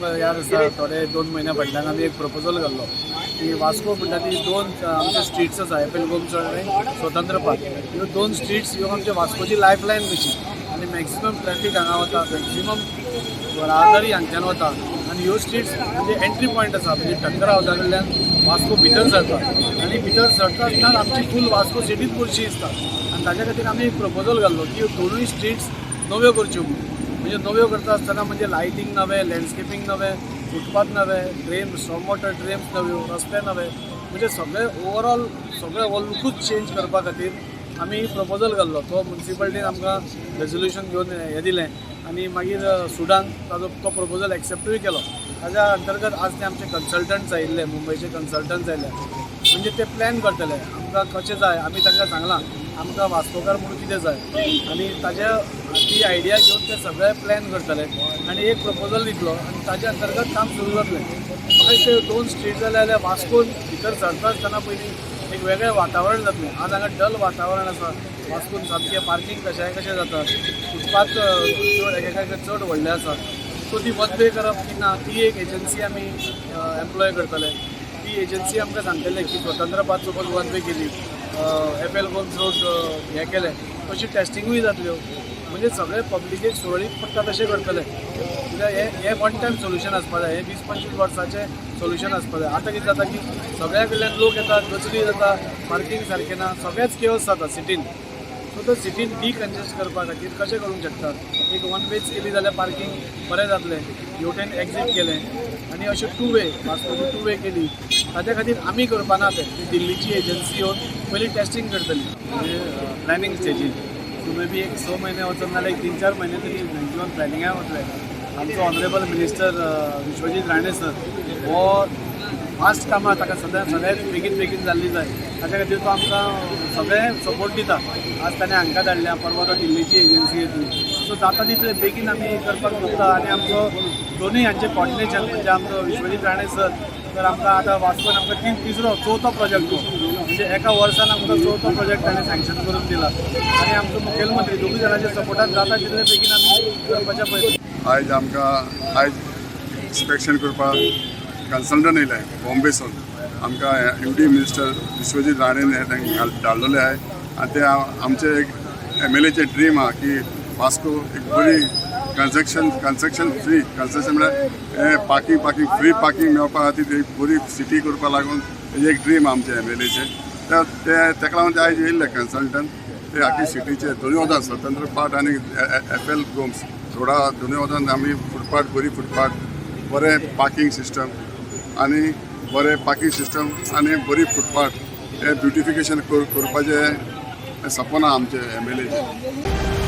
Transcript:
तुमकां याद आसा, थोडे 2 म्हयन्या फाटल्यान आमी एक प्रपोजल घाल्लो की वास्को म्हणटा ती दोन आमचे स्ट्रीट्स आसा, एफ एल गोम्स आनी स्वतंत्र पार्क. ह्यो दोन स्ट्रीट्स ह्यो आमच्या वास्कोची लायफ लायन कशी आनी मॅक्सिमम ट्रॅफिक हांगा वता, मॅक्सिमम राहदारी हांगच्यान वता आनी ह्यो स्ट्रीट्स म्हणजे एंट्री पॉयंट आसा. म्हणजे ठक्कर हावसा कडल्यान वास्को भितर सरता आनी भितर सरता आसतना आमची फूल वास्को सिटीच बुरशी दिसता. आनी ताच्या खातीर आमी एक प्रपोजल घाल्लो की ह्यो दोनूय स्ट्रीट्स नव्यो करच्यो म्हणून. म्हणजे नव्यो करता आसतना म्हणजे लायटींग नवें, लँडस्केपींग नवें, फुटपाथ नवे, ड्रेन, स्टॉर्म वॉटर ड्रेन्स नव्यो, रस्ते नवे, म्हणजे सगळे ओवरऑल सगळे हो लुकूच चेंज करपा खातीर आमी प्रपोजल घाल्लो. तो मुन्सिपालिटीन आमकां रेजोल्युशन घेवन हें दिलें आनी मागीर सुडान ताजो तो प्रपोजल एक्सेप्टूय केलो. ताज्या अंतर्गत आज ते आमचे कन्सल्टंट्स आयिल्ले, मुंबयचे कन्सल्टंट्स आयले. म्हणजे ते प्लॅन करतले आमकां कशें जाय. आमी तांकां सांगलां आमकां वास्कोकार म्हणून कितें जाय आनी ताज्या ती आयडिया घेवन ते सगळे प्लॅन करतले आनी एक प्रपोजल दितलो आनी ताज्या अंतर्गत काम सुरू जातलें. म्हाका दिसता दोन स्ट्रीट जाले जाल्यार वास्कोन भितर सरता आसतना पयलीं एक वेगळें वातावरण जातलें. आज हांगा डल वातावरण आसा वास्कोन सामकें. पार्किंग कशाय कशें जाता, फुटपाथ चड एकेका चड व्हडले आसा. सो ती वन वे करप की ना, ती एक एजन्सी आमी एम्प्लॉय करतले. ती एजन्सी आमकां सांगतले की स्वतंत्र पाथ सपोज वन वे केली, एफ एल गोम्स रोड हें केलें, तशी टेस्टिंगूय जातल्यो. म्हणजे सगळे पब्लिकेक सुरळीत पडटा तशें करतले. कित्याक हें हें वन टायम सोल्युशन आसपा जाय, हें 20-25 वर्साचें सोल्युशन आसपा जाय. आतां कितें जाता की सगळ्या कडल्यान लोक येतात, गचडी जाता, पार्किंग सारकें ना, सगळेंच केओस जाता सिटीन. सो तो सिटीन डिकंजेस्ट करपा खातीर कशें करूंक शकता? एक वन वेच केली जाल्यार पार्किंग बरें जातलें. हेवटेन एक्झीट केलें आनी अशें टू वे, वास्कोची टू वे केली. ताच्या खातीर आमी करपा ना तें, ती दिल्लीची एजन्सी येवन पयलीं टेस्टिंग करतली. म्हणजे प्लॅनिंग स्टेजीन, सो मे बी एक 6 म्हयने वचत नाल्यार एक 3-4 म्हयने तरी मॅक्झिमम प्लॅनिंगाक वतले. आमचो honourable minister Vishwajit Rane sir हो फास्ट कामां ताका सदां सगळें बेगीन बेगीन जाल्ली जाय. ताच्या खातीर तो आमकां सगळें सपोर्ट दिता. आज ताणें हांकां धाडल्या, परवां तो दिल्लीची एजन्सी येतली. सो जाता तितले बेगीन आमी करपाक सोदता. आनी आमचो दोनूय हांचें कॉर्डिनेशन, म्हणजे आमचो विश्वजीत राणे सर तर आमकां आतां वास्कोन आमकां तीन तिसरो चवथो प्रोजेक्ट तो, म्हणजे एका वर्सान आमकां चवथो प्रोजेक्ट ताणें सँक्शन करून दिला. आनी आमचो मुखेलमंत्री, दोगूय जाणांच्या सपोर्टान जाता तितले बेगीन आमी करपाचे प्रयत्न. आयज आमकां आयज इन्स्पेक्शन करपाक कन्सल्टंट येयले बॉम्बेसून. आमकां यू डी मिनिस्टर विश्वजीत राणेन हे धाडलेले आहे आनी ते आमचे एक एम एल एचे ड्रीम आहा की वास्को एक बरी कन्स्ट्रक्शन फ्री, कन्स्ट्रक्शन म्हळ्यार हे पार्किंग फ्री पार्किंग मेळपा खातीर एक बरी सिटी करपा लागून एक ड्रीम आमचे एम एल एचे. ते तेका लागून ते आयज येयल्ले कन्सल्टंट. ते आखी सिटीचे दोनूय वटान, स्वतंत्र पार्ट आनी एफ एल गोम्स रोडा दोनूय वटान आमी फुटपाथ, बरी फुटपाथ, बरें पार्किंग सिस्टम आनी बरें पार्किंग सिस्टम आनी बरी फुटपाथ हे ब्युटिफिकेशन करपाचें सपन आहा आमचे एम एल एचें.